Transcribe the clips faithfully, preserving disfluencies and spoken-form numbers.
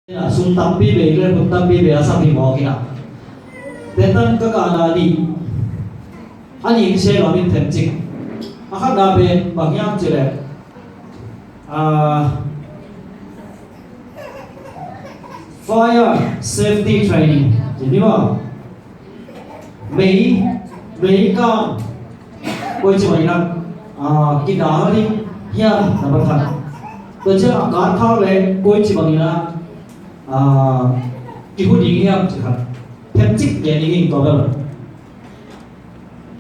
Sum tampi bei le hun tampi bei a sap hi mawk hi na. Te tan ka kahna dih a nih kisia lo min themcik. A khatna pen bang hiam cih leh, ah, fire safety training ci ni maw. Mei, mei kang koi ci bangin ah, ah, kidal ding hiam, number khat. Tua ciang a kang khak le koi ci bangin ah, ah, kihu ding hiam ci khat. Themcik gen ding hi tua bel.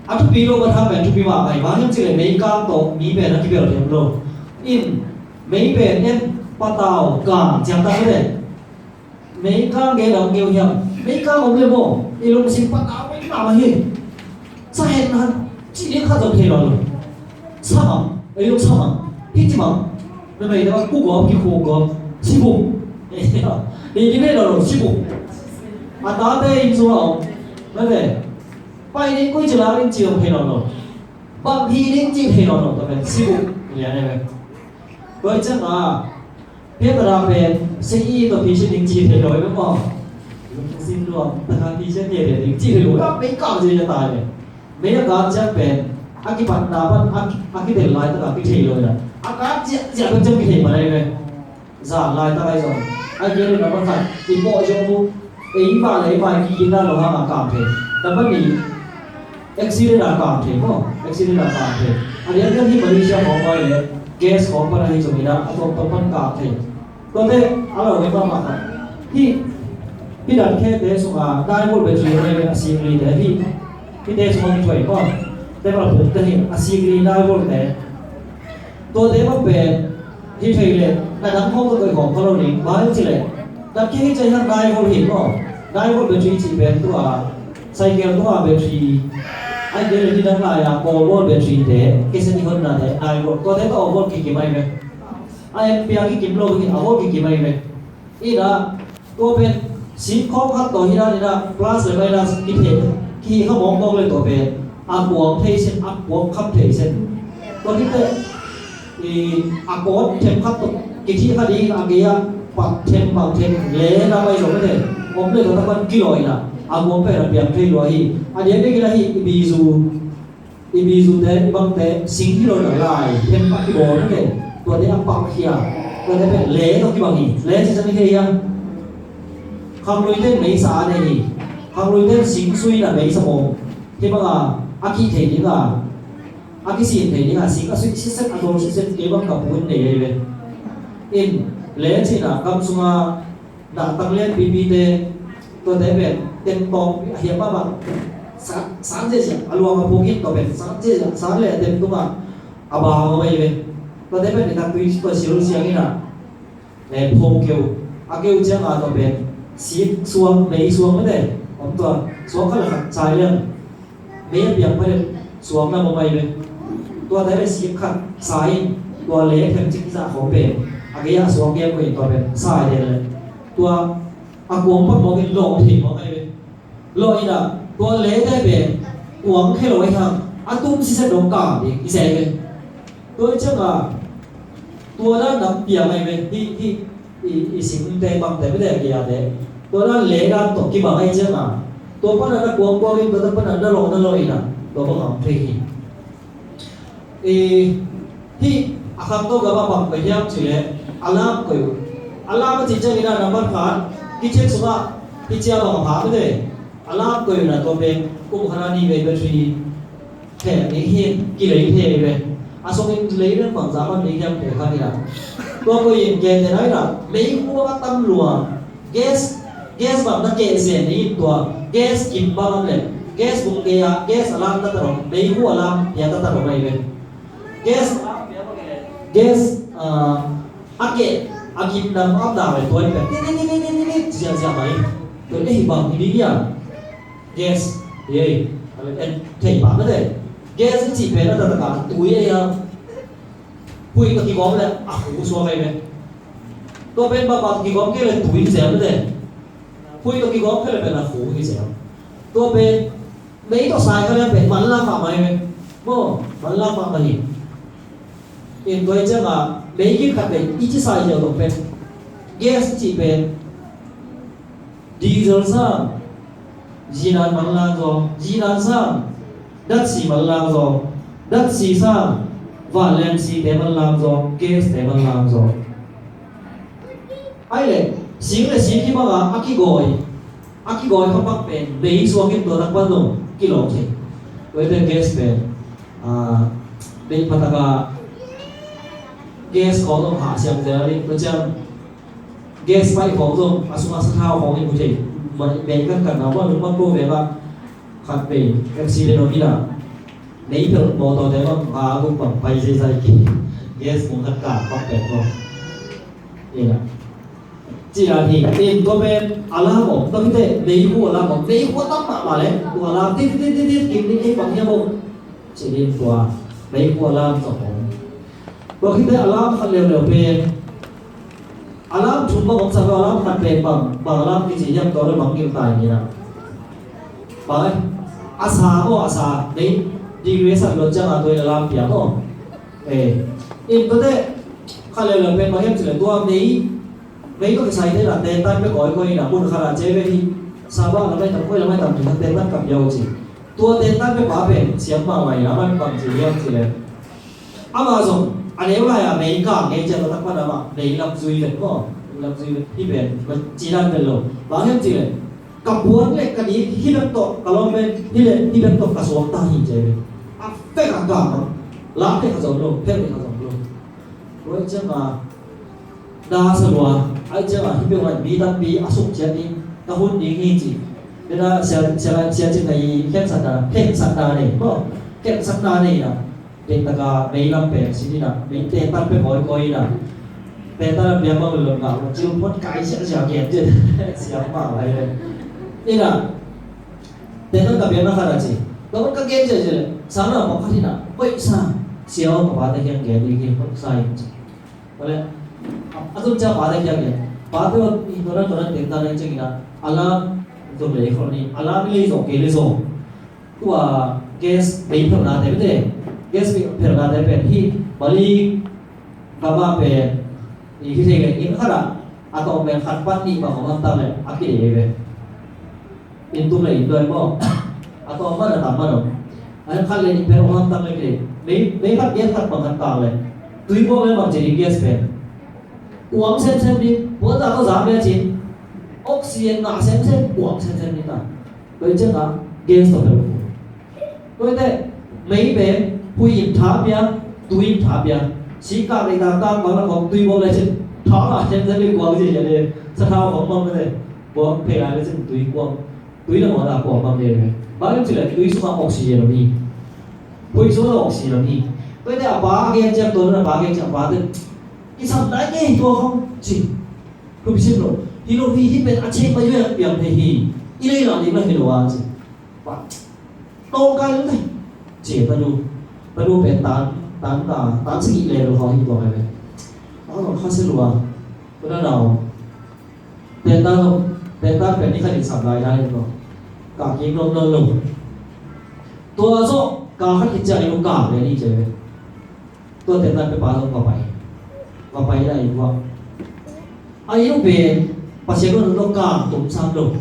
A thupi lo ka thang pen thupi mahmah hi, bang hiam cih leh mei kang tawh mi pen a kibel thiam lo. In mei pen en patau kang ciang tak le. Mei kang gen a hong keu hiam? Mei kang om le maw, i lungsim patau mei mahmah hi. Sa hen han cih ding khat zong thei lo lo. Sa mang, ei lung sa mang, hi ci mang. Na mei deuh a ku gawp, ki khu gawp, si buk. Ei ki mei lo lo, si buk. A tate inn sung a om. Na ve. Pai ding koi ci la ding ci om thei lo lo. Bang hi ding ci thei lo lo, tua pen si buk. Lian e ve. Tua i ciang a, Pian ka pen, sei i tawh pheikhia ding ci thei lo hi maw. Lungsim nuam taka pheikhia thei ding ci thei lo hi, a mei kang ci thei ta hi. Mei a kang ciang pen, a kipatna pan, a, a kitel laitak a kithei lo hi. A kang ciang, ciang pen ciang kithei pan ahi ve. Zan laitak ahi zong. A gen lo na pan khat, i pawh zong mu, ei va le ei va kikina lo hang a kang thei. Number nih, accident a kang thei maw, accident a kang thei. A lian lian hi Malaysia khawng vai le gas khawng pan ahi zongin a, a tuamtuam pan kang thei. Tuate a lo hi mahmah khat. Hih, hih dan khete sungah nine volt battery a nei a sik li te hih. Hihte sungah kithuai maw. Te bang phung te hih a sik li nine volt te. Tuate bang pen hih thei leh na dang khawng ka koih khawm kha lo ding. Bang hang hiam cih leh dan khete hih ciang nine volt hi maw. Nine volt battery cih pen tua cycle tua battery. Ai, battery dang lai a, twelve volt battery te, kese ni hon na te, nine volt. Tuate twelve volt kikim ahi ve. A ampere kikim lo hi, a volt kikim ahi ve. Ina, tua pen sik khawng khat tawh hi dan ina, plus le minus kithei, kihih kha mawkmawk le tua pen a kuang thei sen, a kuang kham thei sen. Tua hi teh, i, a kawt them khat tawh kithih kha ding a gei a, pak them, pak them, le na pai zong le, om le tua tapan kilawh ina, a kuang pen a piang thei lua hi. A diak dek ina hi, i bizu, i bizute, i bangte, sing hi lo na lai, hem pak kibawl na te, tuate a pak hi a, tuate pen le tawh kibang hi, le ci zang hi thei hi a. Khangluite in meisa a nei hi, khangluite in sing sui na meisa mawng, hi bang a, a kih thei ding a, a kisin thei ding a, sing a sui siset, a dawl siset, kei bang ka pu in nei hi ve. In, le ci na, kam sung a, Dah tang lian pipite, tuate pen tem tawng a hiam mahmah. San, san ziahziah, a luang a phuk in tua pen san ziahziah, san le a tem tungah a bau a mai ve. Tuate pen i tak tui tua sil siang in a, eh, phawk keu. A keu ciang a tua pen sik suang, mei suang mete. Om tua suang khat le khat sai liang. Mei a piang pha le suang na mawh mai ve. Tua te le sik khat sa in, tua le themcik i zah khawng pen a gei ah suang gem ko in tua pen sa hi den le. Tua a kuang pan mawk in lawh thei mawh mai ve. Lawh in a tua le te pen kuang khe lo ahi hang a tum siset dong kang ding i se ve. Tua i ciang a tua dan dang piang ahi ve, hih, hih, i, i singte bangte bete a kia te. Tua dan le dan tawh kibang ahi ciang a tua pan a na kuangkuang in, tua pan a na lawh, na lawh in a, tua bang a om thei hi. I, hih a khangto gam a bang pai hiam cih leh alarm koih uh. Alarm a cih ciangin a number khat, kitchen sungah hih cia bang a pha bete. Alarm koih uh na tua pen kum khat a nih vei battery theh ding hi, kilei thei ve. A sungin lei dang bangzah bang ding hiam thei kha hi a. Tua koih in kei te nai na, meikhu a tam lua. Gas, gas bang na keh zen ding in tua. Gas kim bang le, gas bung kei a, gas alarm ta ta rong, meikhu alarm pia ta ta rong mai ve. Gas, gas, ah, a keh, a kim dang am dang le tua in pen. Ni, ni, ni, ni, ni, ni, zia, zia mai. Tua ei bang hi ding hia. Gas, ei, a le en thei pa mete. Gas i cih pen a taktak a tui ei a. Huih tawh kigawm le a khu suak ei ve. Tua pen bangmah tawh kigawm kei le tui hi zel mete. Huih tawh kigawm kei le pen a khu hi zel. Tua pen mei tawh sai kha le pen manlang mahmah ei ve. Maw, manlang mahmah hi. In tua i ciang a, mei kik khat pen i ci sai ziau tawh pen. Gas i cih pen, Diesel sang, zinan manlang zaw, zinan sang, datsi manlang zaw, datsi sang, vanleng site manlang zaw, gas te manlang zaw. Ai le, sing le sing hi banga a kigawi, a kigawi kha pak pen bei suak in tua tak pan zong kilawm thei. Tua ite gas pen, ah, bei pataka gas khawng zong hah siam zel a ding, tua ciang gas pipe khawng zong a sungah sathau khawng in hu thei. Bei kan kan na bang lungmang ko veng ah khat bei accident om hi na. Nei phel mawtaw te bang a guk bang pai zeizai ki gas mung khat ka pak pen ko. Ina. Ci dan hi, in tua pen alarm om, tua kite meihu alarm om, meihu a tam mahmah leh tua alarm tit tit tit tit kim ding ei bang hiam om. Ci ding tua meihu alarm zong om. Tua kite alarm khat leuleu pen alarm thum bang om sak, alarm khat pen bang, bang alarm kici hiam tua leh bang gil tai ni na. Bang eh, a sa maw, a sa, nei degree sak luat ciang a tua in alarm piang maw. Eh, in tua teh khat leuleu pen bang hiam ci leh tua nei Mei tawh kisai te na, tentan pia kawikawi ina, mun khat ah ci ve hi. Sabah lamai tam, koi lamai tam, tentan kap pia uh ci. Tua tentan pia pa pen siam mahmah ina, a man bang ci hiam ci leh, amah zong a neu lai-a mei kang ngei ciang a tak pan amah mei lam zui vet maw, mei lam zui vet hi pen, ma ci dan vet lo. Bang hiam ci leh, ka puan le ka dik hi bek tawh, ka lawm pen hi le hi bek tawh ka suak ta hi ci ve. A fek a kang a, lak le ka zom lo, phel le ka zom lo. Tua ciang a, na sa lua, ai ciang a, hih peuh ah mi tampi a suk ciat ding, ka hun ding hi ci. Tua na sia, sia, sia cin na i khensatna, khensatna nei, maw, khensatna nei na. Tua taka mei lam pen sin ina, mei tentan pia kawikawi ina. Tentan a pia bang lelon ngah, cil phot kai siangsiang gen cin. Siang mah lai le. Ina, tentan ka piakna khat a ci. Tua ka gen ciat ciat le, sang na bang khat ina, hoih sa, sia aw ka pate kiang gen ding hi, hoih sa in ci. Tua leh, a, a zong cia pate kiang in, pate aw, i tua na tua na tentan na i ciangin a, alarm zong lei khol ni, alarm i lei zong kei lei zong. Tua gas bei phelnate bete, gas bei phelnate pen hi, Bali gam ah pen, i hi thei leh, inn khat ah, a tawm pen khat pan nih bang om hamtang leh, a kidei ve. Inn tum le inn dawi maw. A tawm man a tam man om. A khat le nih pen om hamtang le kei. Mei, mei khat gas khat bang khat kang le. Tui buak le bang ci ding gas pen. Kuang semsem ding. Puanza tawh zam le cin. Oxygen ngah semsem kuang semsem ding ta. Tua ciang a gas tawh pel. Tua teh mei pen hui in tha pia, tui in tha pia. Sikak le ta kang bang la kong tui buak le cin. Tha ngah semsem ding kuang ci le. Sathau kong bang le. Buak phei lai le cin tui kuang. Tui na muan a kua bang gen ve. Bang gen ci leh tui sungah oxygen om hi. Hui sungah oxygen om hi. Tua hi teh a pa a gen ciang tua na pa a gen ciang a pa teh. Kisam nai ngei tua khong ci. Tua pi sim lo. Hi lo hi hi pen a cheng ma yue piang thei hi. I lei la ding la hi lo a ci. Pa. Tawng kai lo teh. Ci ta du. Ta du pen tan, tan ta, tan sigi le lo khong hi tua kai ve. A lo kha se lo a. Tua na nau. Tentan, tentan pen ni khat in sam lai lai lo. Ka kik lom lom lo. Tua zawh ka khat khit ciangin uh kang le ni ci ve. Tua tentan pia pa zong va pai. Va pai lai in uh a. A inn uh pen Pasian uh lo kang tum sam lo.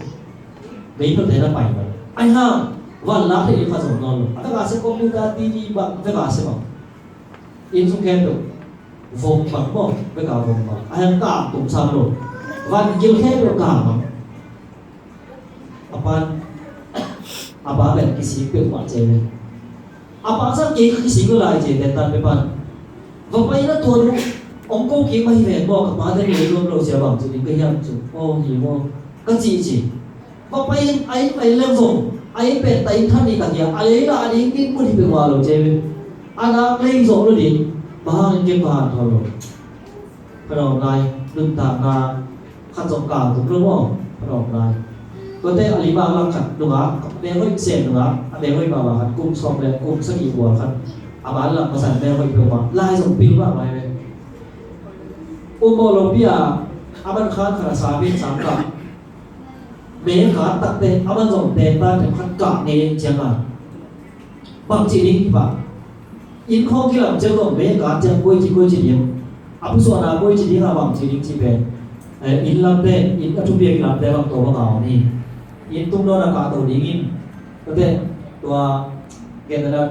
Mei peuh tentan pai lo. Ai hang van lak thei in kha zong nawn lo. A taka se computer, T V bang, a taka se bang. Inn sung khempeuh vom bang maw, beka vom bang. A hiang kang tum sam lo. Van gil khempeuh kang bang. A pan, a pa pen kisik peuhmah ci ve. A pa sang kei kha kisik lo lai ci, tentan pia pan. Va pai na tua nu, ong ko kik mah hi ven maw, ka pa te lei lom lo sia bang ci ding ka hiam ci. Aw hi maw, ka ci ci. Va pai in, a inn pai leng zong, a inn pen ta inn khat ni tak hi a, a lei la a ding ding mun hi peuhmah lo ci ve. A nak lei zong lo ding, bang hang in kei ka han thawn lo. Pha dawm lai, nuntakna khat zong kang tum lo maw, pha dawm lai. Tuate a li bang lak khat nungak, a meng hoih sem nungak, a meng hoih mahmah khat, kum sawm le kum sagih kual khat, a ban lak masa meng hoih peuhmah, lai zong pil mahmah hi ve. Um bawl lopi a, a man khan khat a sa pen sang kah. Me khat takte a man zong tentan themkhat kah ngei ciang a, bangci ding hi pah. Inn khawng kilam ciang zong me khat ciang koici koici ding, a pusuahna koici ding a bangci ding ci pen Eh, inn lamte, inn a thupiak lamte bang tua bang a om hi. Inn tung dawn a kahto dingin, tua te, tua, gen na,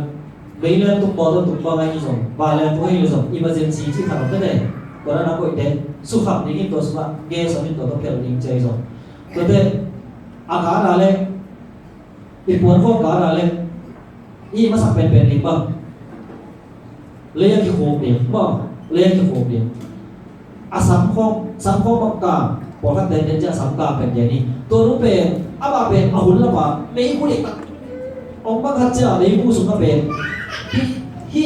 mei leng tung, motor tung bang ahi zong, van leng tung ahi zong, emergency cih khat om te te. Tua dan a koihte sukham dingin tua sungah gas om in tua tawh phelh ding ci ahi zong. Tua te, a kah a leh, i puan khawng kah a leh, i masak penpen ding bang, lei a kikhuk ding, maw, lei a kikhuk ding. A sam khawng, sam khawng bang kah, pawlkhat ten den ciah sam kah pen gen hi. Tua nu pen, amah pen a hun lam ah meibu ding tak, ong bang khat ciah meibu sung a pen, hi, hi,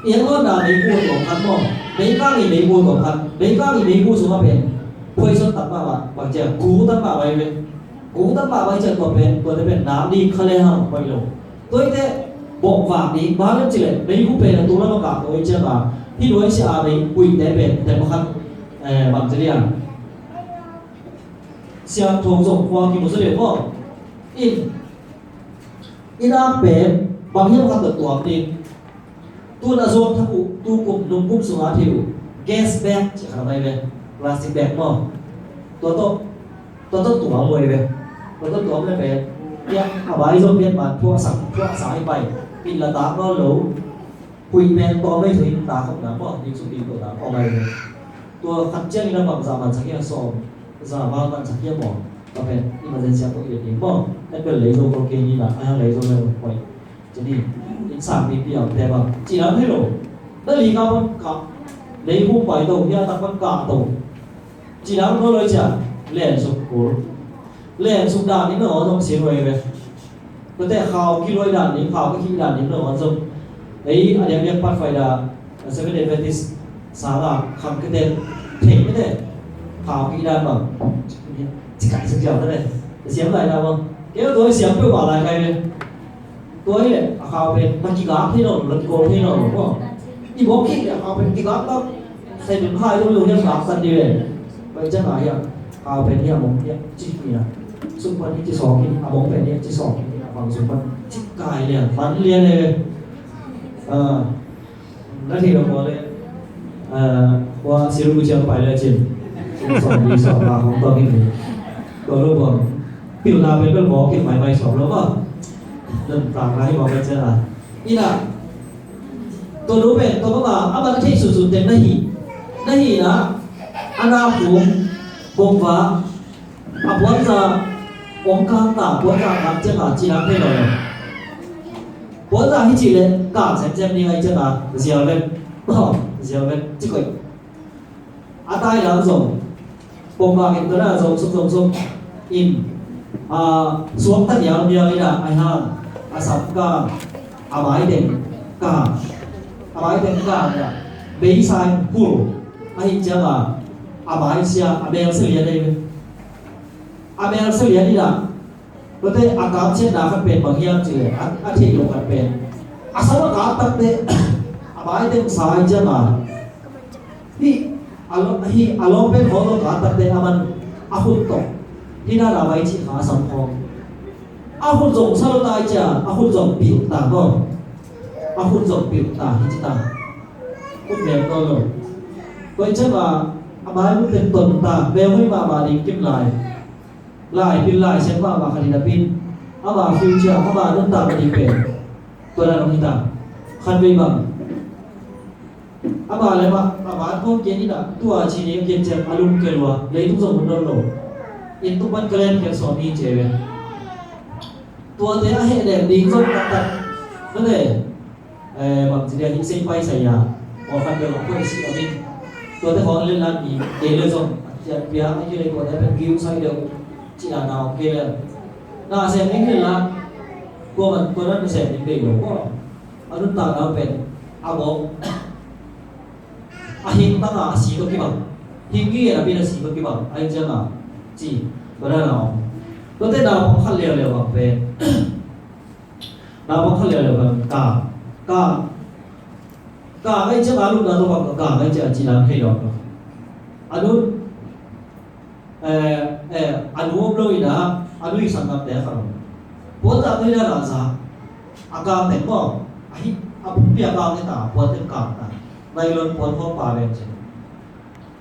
i a luanna meibu tuam khat maw, meikang i meibu tuam khat, meikang i meibu sung a pen, poison tak mahmah, bang ciah gu tak mahmah hi ve. Gu tak mahmah hi ciah tua pen, tuate pen nak ding kha le hang hoih lo. Tua hi teh, bawh vak ding, bang hiam cih leh meibu pen a tung lam a kah tua hi ciangin, hih nuai sia a meibuite pen, teng khat, eh, bang ci liang, siangtho zong khua kimu zaw deuh maw. In, in a pen bang hiam khat tawh tuak ding. Tun a zuak thak uh, tu kum, nung kum sungah thei uh, gas bag cih khat a om ahi ve, plastic bag maw. Tua tawh, tua tawh tuak uh ahi ve. Tua tawh tuak leh pen, hiah a bai zong pian man, thuaksak, thuaksak hi pai. Inn la tak nawn lo. Huih pen tawm lei thuin tak khop na maw, ning sung ding tua tak om ahi ve. Tua khat ciangin a bangzah mansak hiam, sawm za val mansak hiam maw. Tua pen emergency a tawh i vet ding maw. Apple lei zo kol kei ni na, a hiang lei zo lei zo koi. Ci ni, inn sang mipi a omte bang, cih dan hi lo. Na li kah pan kah, lei hum pai to, hia tak pan kah to. Cih dan hi lo, cia, lensuk kul. Lensuk dan in na aw zong sin roi ve. Tua teh khau kiluai dan ding, khau kikhih dan ding na aw zong. Ei, a diakdiak pat faida, Seventh Day Adventist sang a kham kite, thei kite. Khau kikhih dan bang. Ci kai sak ciau te ne. Siam lai dan bang. Kei tua siam peuhmah lai kai ve. Tua hi leh, a khau pen, na kigak thei nawn lo, na kigawm thei nawn lo, maw. I bawk khit leh, a khau pen kigak tak, sai dun khai lo, lo hiam gak san ding leh. Pai ciang a hiam, khau pen hiam mong hiam, ci hi na. Sung pan hi ci sawk hi, a mong pen hiam ci sawk hi, a bang sung pan ci kai lian, man lian leh. Ah. Na thei lo maw le, ah, hua sirubu ciang pai le cin. Sawm li sawm nga hong tawng in ni. Tua lo bang. Pilna pen bel mawk in maimai sawm lo maw. Nan tang lai mawk pen ciang a. Ina. Tua lo pen, tua bang a, a man thei sunsun teng na hi. Na hi na. A na kum. Bok va. A puanza ong kang ta, puanza kang ciang a, ci dan thei lo. Puanza hi cih leh kang semsem ding ahi ciang a, zial vet. Oh, zial vet, ci koih. A tai lam zong, pom bak in tua na zong suk zong suk in, a, suak ta nial nial in a, a hiang, a sam kang, a mai teng kang, a mai teng kang in a, beisai hul, ahi ciang a, a mai sia, a mel sia lian ahi ve. A mel sia lian in a, tua teh a kamsiatna khat pen bang hiam cih leh, a, a theih loh khat pen, a sam a kap tak teh, a mai teng sa ahi ciang a, hih a lo, hih a lawm pen hawl lo kap tak teh a man a khut tawh, hih na na vai cih kha a sam khawng. A khut zong sa lo ta ahi ciang a, a khut zong pilh ta maw. A khut zong pilh ta hi ci ta. Khut mel nawn lo. Tua ahi ciang a, a mai khut pen ton ta, mel hoih mahmah ding kim lai. Lai pil lai siam mahmah khat hi napi in, ama future, ama nuntakna ding pen tua dan hong hi ta. Khatvei bang, ama le ama, ama an khawng kian in a, tua ci ni a kian ciang a lum kia lua, leitung zong hun nawn lo. Inn tung pan ka len kian sawm hi ci ve. Tuate a heh den ding zong taktak. Mate. Eh, bang ci dia, hih sei pai sai a, aw khat bel a koi si a min. Tuate khawng len lan mi, kei le zong, a ciat pia, a kei le tuate pen kiu sai deuh, ci a nau kei le. Na sem ding len lan, tua man, tua nan sem ding bei lo ko. A nuntak nau pen, a bawk. A hing tang a, a si tawh kibang. Hing ki a bin a si tawh kibang, a hing ciang a, ci, tua nan a om. Tuate nau pang khat leuleu bang pen. Naupang khat leuleu khat kah, kah, kah ngai ciang a lupna tawh kah, kah ngai ciang a ci dan thei lo. A nu, eh, eh, a nu om lo in a, a nu i sang ngam te khat om. Puan zah tawh hi dan a zah. A kah teng maw, a hi, a pumpi a kah teng ta, puan teng kah ta. Nylon puan khawng pa ven ci.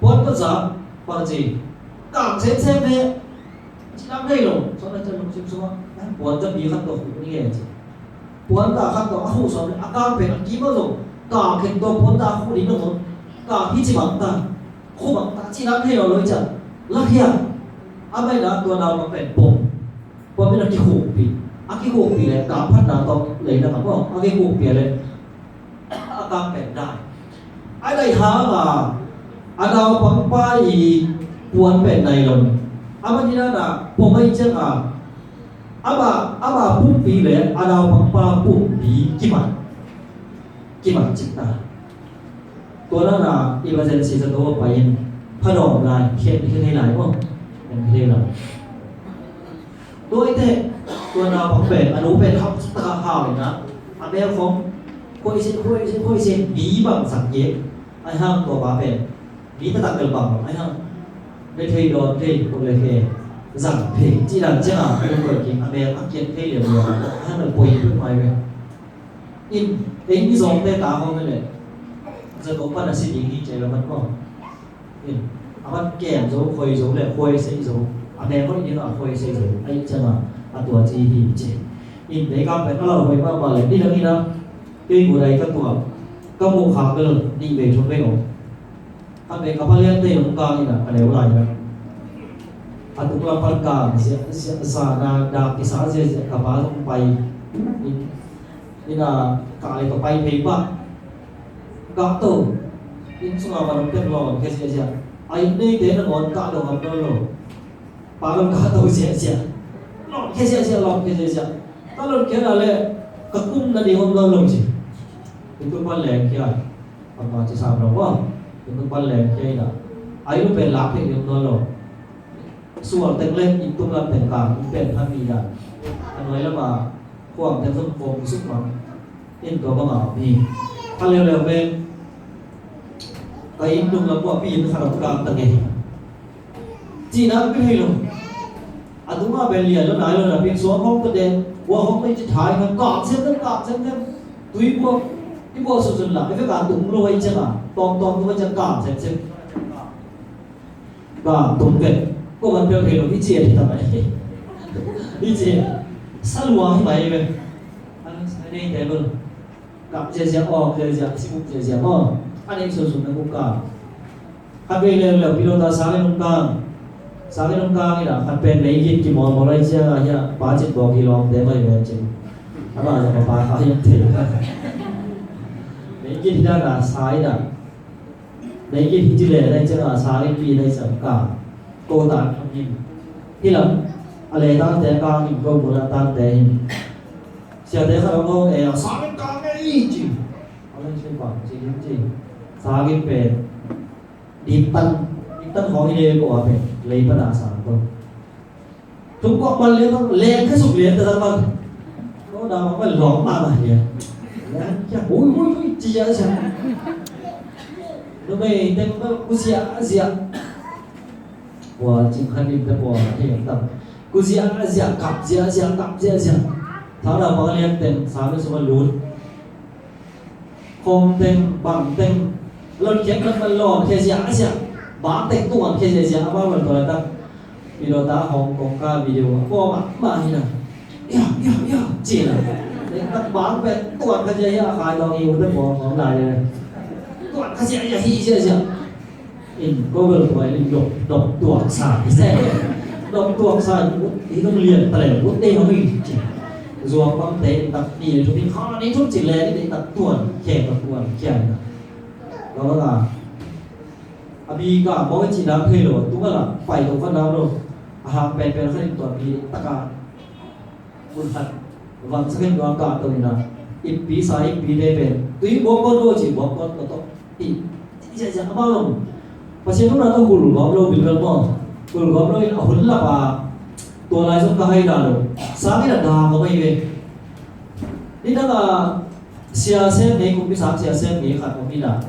Puan tawh zah, bang ci. Kang semsem ve. Ci lam thei lo. Sawm le ciang lungsim sungah, eh, puan ta bi khat tawh khuh ni nge ci. Puan ta khat tawh a khuh sawm le a kang pen a kim a zong kang khen tua puan ta a khuh ding lo. Kang hi ci bang ta. Khuh bang ta ci lam thei lo lo i ciang. Lakhia. A maina tua naupang pen pom. Pom in a kikhukpih. A kikhukpih le kang phatna tawh lei na ka maw. A kikhukpih le a kang pen dai. A dai hang a, a naupangpa i puan pen nai lo. A man hi na na pom a i ciang a, ama, ama pumpi le a naupangpa pumpi kimat, kimat cik ta. Tua na na emergency zato a pai in pha dawm lai, khen, khen thei lai maw. Khen thei lai. Tua i teh, tua naupang pen, a nu pen hau, taka hau in a, a mel khong, khuaisen, khuaisen, khuaisen, mi bang sak kik, a hang tua pa pen, mi taktak bel bang lo, a hang, le thei dawn thei, khuak le thei, zang thei, ci dan ciang a, a nu pen king, a mel a kiat thei lian lian, a hang le poi pui mai ve. In, ei mi zawngte ta khong le, zato pan a si ding hi ci lo man khong. In, a van kem zo, khoi zo le khoi sei zo. A mel khoi ding a khoi sei zo. Ahi ciang a, a tua ci hi ci. In, dei kang pen a lau hoi mahmah le, nidang in a, kei gu dai ka tuak. Ka muh khak bel nih vei thum vei om. Khat vei ka palian tei nung kang in a, ka neu lai in a. A tung lam pan kang, zia, zia, zia, na, dak kisa, zia, zia, ka pa zong pai. In, in a, ka ai ka pai phei pah. Kah to, inn sungah van om tek lawn khia ziahziah. A inn neite nangawn kah dong ngam nawn lo. Pa dong kah to ziahziah. Lawn khia ziahziah, lawn khia ziahziah. Ka lawn khia na le, ka kum nading om nawn lo ci. Inn tung pan leng khia. Pangpang ci sam lo maw. Inn tung pan leng khia ina. A inn pen lak theih ding om nawn lo. Sual tek le inn tung lam pen kang inn pen phan mi dan. A nuai lama khuang tek zong khuang suk mang. In tua bang a om hi. Kha leuleu pen ka inn tung lam pua pi inn kha lam kang ta nge. Cihna pi hei lo. A tung a pen lian lo nai lo na pi suang hong ta den. Bua hong ta ci thai na kang sem sem kang sem sem. Tui bua. I bua sun sun la. I fe ka tung lo ai ciang a. Tong tong tung ai ciang kang sem sem. Ka tung pen ko man piau thei lo i ci a hi ta mai. I ci a sa lua hi mai ve. An sa nei te bel. Kap zia zia, awk zia zia, simuk zia zia maw. A nei sun sun na kuk ka. Khat vei leu leu pilota sa le nung kang. Sa le nung kang ina khat pen mei git ki mawl mawl ai cia a hia pa cin bawk hi lawm te mai ve cin. Ama zong a pa kha hiam thei. Mei git hi dana sa ina. Nei kit hi ci le nei ciang a sa in pi nei ciang ka ko tan thong hin. Hi lam a le tante ka hin ko mu la tante hin. Siate kha dong ho e a sa in ka ngei ci. A le ci bang ci lim ci. Sa in pen dim tan dim tan khong hi le ko a pen lei pan a sa ko. Tung kawk man lian tawh leng khesuk lian ta zang man. Ko da ma man lawng ma ma lian. Lian kia hui hui hui ci a sia. Numei teng bel ku zia zia. Kua cing khan lim te kua hei tam. Ku zia zia kap zia zia kap zia zia. Thang da bang lian teng sa me suma lut. Khom teng, bang teng, lon khiat lon man lawm khia ziah a ziah, bang teng tuan khia ziah ziah a bang lon tuan tak. Pilota Hong Kong ka video a pawm ah mah hi na. Ia, ia, ia, ci na. Teng tak bang pen tuan khia ziah ziah a khai tawng i u te pawm hong lai le. Tuan khia ziah ziah hi ziah ziah. In ko bel tua in dok, dok tuak sa hi se. Dok tuak sa hi ut, hi dong lian ta le ut te hong hi ci. Zuak bang te in tak ni le thum in kha ni thum ci le ni te in tak tuan, khe tak tuan, kia in tak. Lo la. A bi ka mong ci dang thei lo, tu ma la, pai to fa dang lo. A hang pen pen kha in tuan bi tak a. Mun khat vang sa khen vang kah to ina. Ippi sa ippi te pen tui bawk bawk lo ci bawk bawk to to. Ti ti sia sia amau lo. Pasian nuna to hul gawp lo bil bel maw. Hul gawp lo in a hun lap a tua lai zong ka hai da lo. Sang ina da ko mai ve. Ni dang a sia sem ngei kumpi sang sia sem ngei khat ko mi da.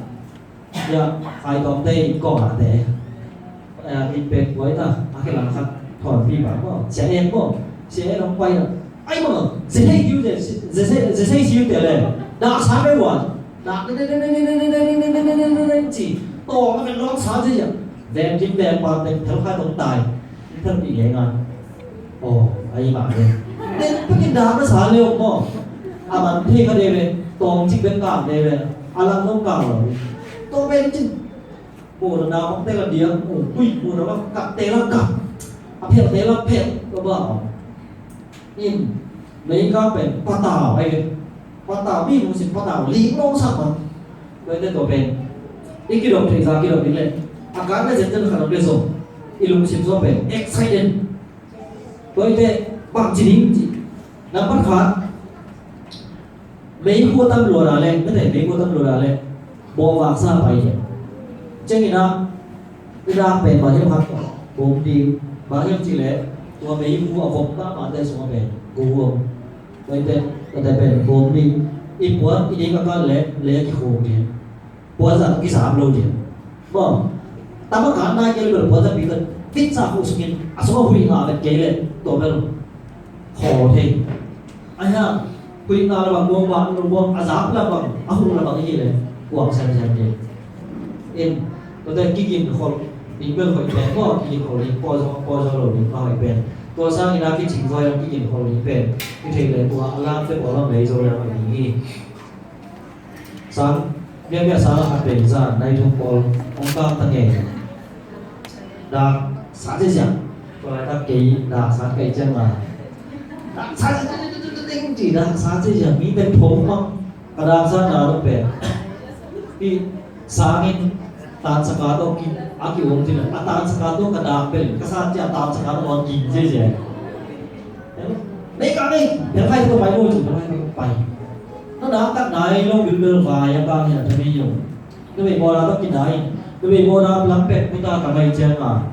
Ya, khai tawm te in kawng a te. Ya, in pek buai ta, a ke lang khat thawn pi ba maw. Sia en maw, sia en hong pai na. Ai maw, zia thei kiu te, zia thei, zia thei kiu te le. Dah sa pe buai. Dah, ci. Tawng a ke lawng sa ci ya. Vem kim vem pa teng thel khai tong tai. Thel pi ngei ngai. Aw, ai ma le. Ten pekin dak na sa le maw. A man thei kha de ve. Tong cik bek kang de ve. A lang nong kang lo. Tong ben cin. Mu na na bang te la diang. Mu pui mu na bang kak te la kak. A phel te la phel. Ko ba. In, America pen patau ai ve. Patau mi lungsim patau ling long sak man. Tua ite tua pen i kidop thei za kidop ding le. A kan le zen zen khat le zong i lungsim zong pen excited. Tua ite bang ci ding ci. Nampat khat. Mei khua tam lua da le, mete mei khua tam lua da le. Bawh vak sa pai le. Ciangin ah, i dak pen bang hiam khat bawm ding, bang hiam cih leh, tua mei mu a vom mahmahte sungah pen, gu huam. Tua i pen, tua te pen bawm ding, i puan i ding a kal leh, leh a kikhawm ding. Puan zat kisam lo ding. Maw, tama kan nai kei leh puan zat pi kan, fit sa khu sungin, a sungah huih ngah vet kei leh, tua bel. Khaw thei. Ahi hang, huih ngah la bang, muang bang, muang a zak la bang, a huh la bang hi leh, kuang siamsiam thei. In, tuate kiginkhol ding bel hoih pen maw, kiginkhol ding pawlzaw, pawlzaw lo ding a hoih pen. Tua sangin a kicing zaw in kiginkhol ding pen, kithei leh tua a lamte pawl a mei zo leh hoih ding hi. Sang, miakmiak sang a khat pen zan, nai thum pawl, hong kang ta ngei. Dak sa ziahziah. Tua laitak kei dak sa kei ciang a. Dak sa ziahziah, dak sa ziahziah. Mi pen phom mang. Ka dak sa na dak pen. Ki sangin tan saka to ki, a ki om tin a tan saka to ka dak pen. Ka sa ciang tan saka to ki ziahziah. Nei ka nei, pen kai to pai lo ci, pen kai to pai. Na dak kat nai lo bil bil vai a bang ya ta mi yo. Numei bawla tawh kinai. Numei bawla lam pek puta ka mai cianga.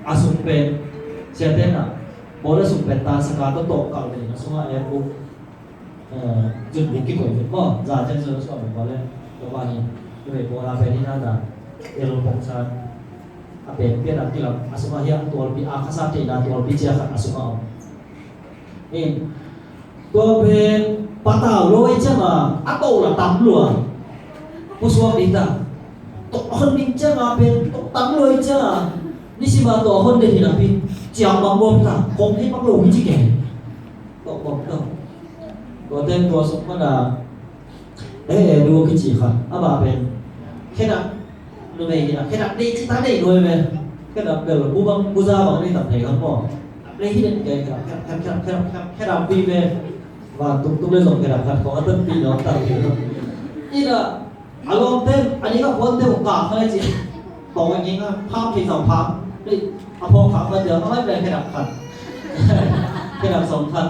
A sung pen siate na. Bawla sung pen tan saka tawh tawh kal pen a sunga air buk. Zun buk kikoih pen maw. Za ciang zun a sunga pen bawla. Tua bang hi. Numei bawla pen hi na ta. Air buk pong san. A pen pian a kilam. A sunga hi a tualpi a khasa theihna tualpi cia khat a sunga om. In. Tua pen patau lo i cianga a toh la tam lua. Pusuak ding ta. Toh hon ding cianga pen toh tam lua i cianga. Nisima toh hon ding hinapi. Ciang bang bom ta. Kong hei bang lo hi ci kei. Toh bom ta. Tua ten tua suk mana. Eh, eh, dua kici kha. Ama pen. Kena. Numei hi na, khedap nei ci ta nei nuai me. Khedap bel bu bang bu za bang nei tam thei kha maw. Nei hi den kei khedap, khedap, khedap, khedap, khedap, khedap pi me. Van tuk tuk le zong khedap khat kong a tan pi nong tam thei kha. Ina, a lawmte, a ning a puante uh kah kha le ci. Tawng a ning a, pham thei zong pham. Ni, a phawk kha kha tia, a mai ple khedap khat. Khedap zong khat.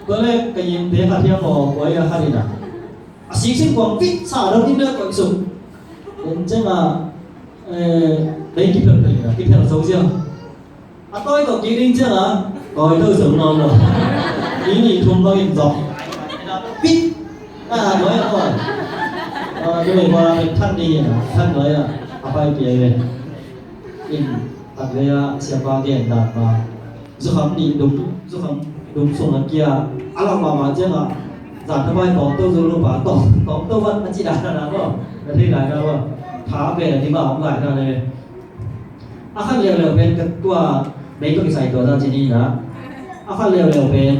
Tua le ka yingte khat hiam maw, kua i a khat ina. A sik sik kuang fit sa dong in na koi suk. Kum ciang a, eh, bei kiphel phel in a, kiphel zo ziang. A tawi tawh kik ding ciang a, tawi tawh zo nawn lo. Kik nih thum bang in zok. Fit. A, tawi a tawi. A, tawi a tawi a, than ding in a, than tawi a, a pai pia in. In, tak lei a, siapa gen dan ma. Zukham nih dum, zukham dum sung a kia. A lak mahmah ciangah zan thapai tawmto zo lo pa, tawm, tawmto vat a ci dan a na maw. Na thei lai na maw. Tha pen a dima om lai na le. A khat leuleu pen ka tua, mei tua kisai tua zan ci ni na. A khat leuleu pen,